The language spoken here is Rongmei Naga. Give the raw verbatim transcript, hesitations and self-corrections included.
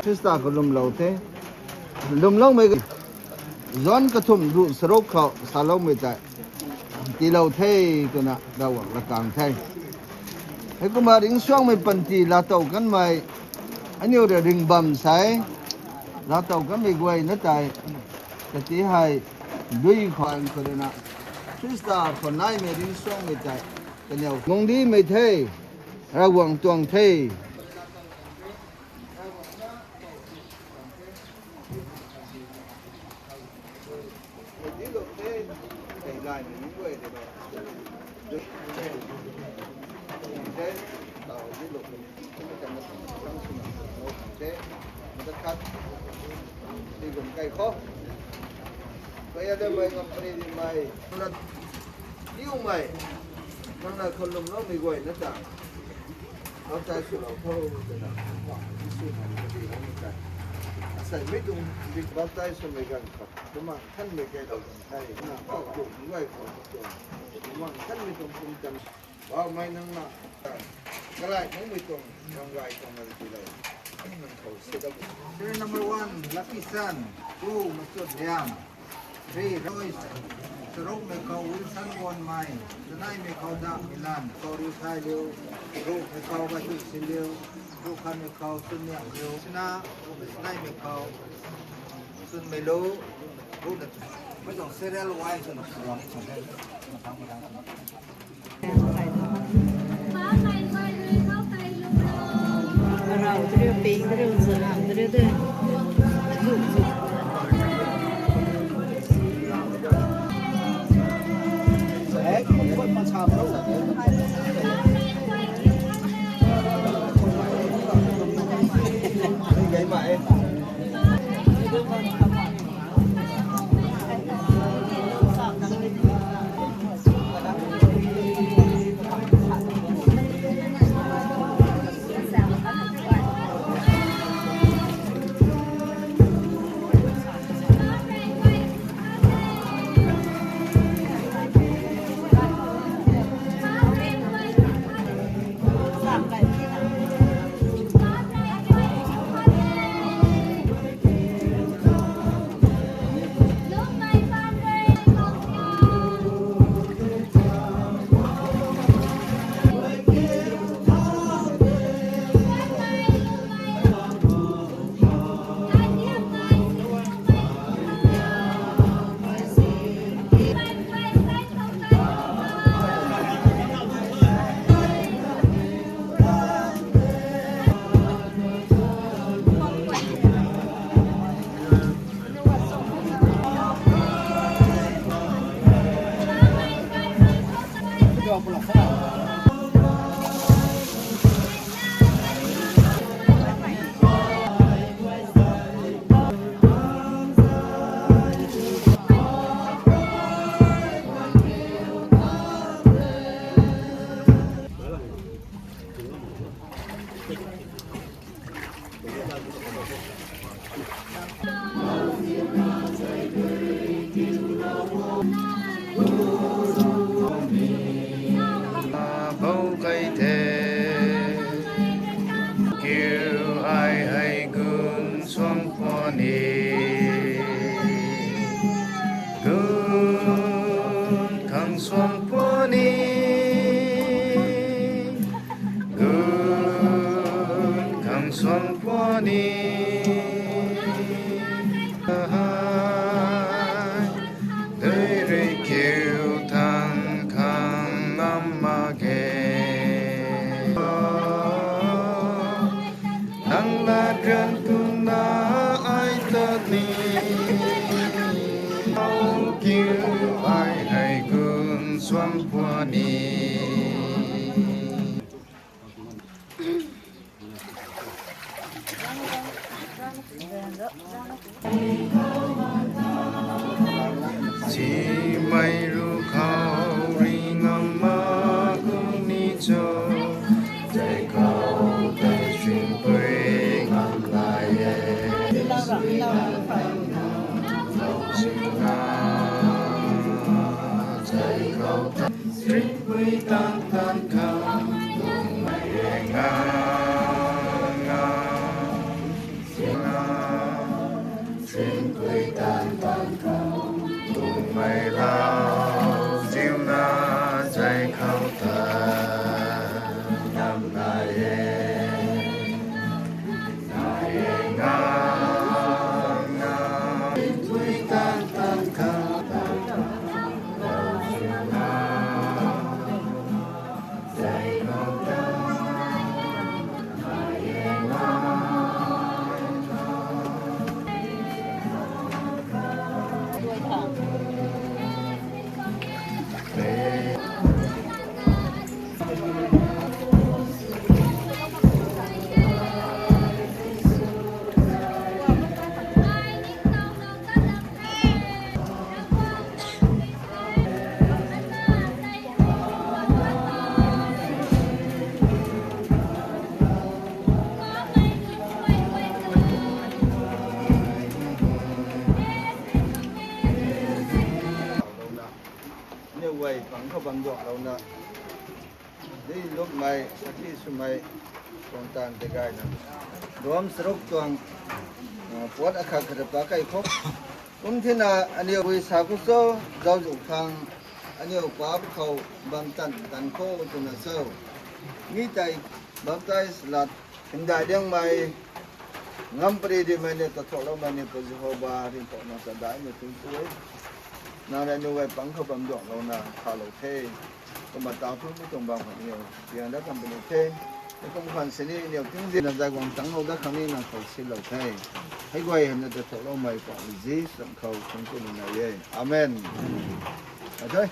Khrista khou lwmlou the. Lwmloumei John kathumh ruh charuk khou saloumei tei tiilou the twna Ravguangc latkaeng the. Heikumna ringcsuangmei panty laatow kanmei, aniu rui ringbam sei, laatow kanmei guayna tei, kati hei, dui khwan khou rui na, Khrista khou naimei ringcsuangmei tei, kaniw guang dimei the, Ravguangc tuang the. Tiumei, nang na khou lwmloumei guayna ta baptize swlou tho twna, Jisu naimei ta, asei mi tuang baptize swmei ganv khou Bumaengh Nthanmei kailou tuang the, na khou lwm guay khou tuang, Bumaengh Nthanmei tuang pumtan, Poubauhmei nang na, kalaimei tuang ramgay tuang nang tiilou, nang khou si da. Serial number one, Lucky Sun, two, Machut Lian, three, Royce, charukmei khou Wilson Gonmei, kaneimei khou Dam Milan, khou Riu Thai Liu, ruhmei khou Gaitu Sin Liu, ruhkhanmei khou Chunmiang Liu, sina, ruhmei kaneimei khou Chunmei Lu, ruhna, mei tuang serial wise na, Bou kai the, kiu ai hei gun suang puni, gun khang suang puni, gun khang suang puni. Dui rui kiu thang khang ngam mak ge. Nang lat rian kumna ai ta ni. Kiu ai hei gun suang puni. Simei ru khou ri ngam mak kum ni cho, tei khou tei singpui ngam lai e. Sina, tei khou tei singpui tan tan khang, kum mei e nga, nga. Mei lau ziuna zai khou ta nam nai e, nai e, ngai na, tui tan tan khou ta, lau ziuna zai khou ta, nai e, ngai na. Aniu guay pang khou bam duaklouna, dui lukmei, sakhi swmei, tuang taanv tei gayna, Rom charuk tuang, ah, puat akhat khat ta pa kai khou. Kum thina aniu rui sa khou cho, zauzu khang, aniu paap khou bam tan tan khou twna cho. Mi tei baptize lat, hymdaih liangmei, ngam pary dimei ni, tathuakloumei ni, Pu Jehova, ringpouhna ta daihmei thun tu e. Nang rui aniu guay pang khou bam duaklouna khalou the. Kumna ta thu mi tuang bam khou aniu piang dat kan puni the. Hei kum khwan sini aniu tingzina zai guang tangclou dat khang ni nang khou silou the. Hei guay hei na tathuakloumei Poubauhmei Jisu khou thun tu ni nai e. Amen. Athei.